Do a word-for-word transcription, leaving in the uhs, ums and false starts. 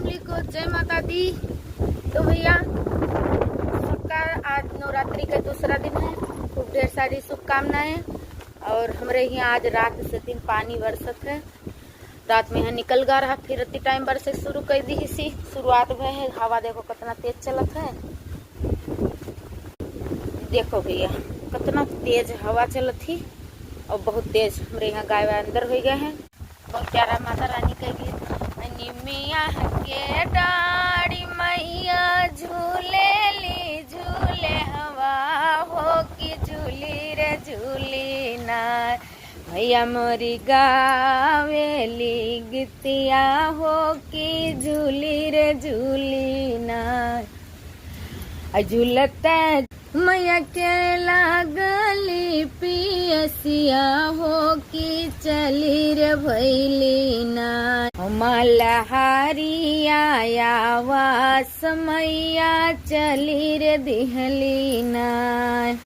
सभी को जय माता दी। तो भैया, सबका आज नवरात्रि के दूसरा दिन है, खूब ढेर सारी शुभकामनाएं। और हमरे यहाँ आज रात से दिन पानी बरसत है। रात में यहाँ निकल गा रहा, फिर अति टाइम बरसे शुरू कर दी सी। शुरुआत भय है, हवा देखो कितना तेज चलत है। देखो भैया, कितना तेज हवा चलत ही और बहुत तेज हमरे यहाँ गाय वाय अंदर हो गए हैं। बहुत प्यारा माता रानी का गीत। निमिया के डाड़ी मैया झूलेली झूले हवा हो कि झूली रे झूली ना। भैया मोरी गावेली गीतिया हो कि झूली रे झूली ना। आ झूलत मैया के लागली पियसिया हो कि चली रे भैली ना। मलहारिया आवास मैया चली रे दिहली ना।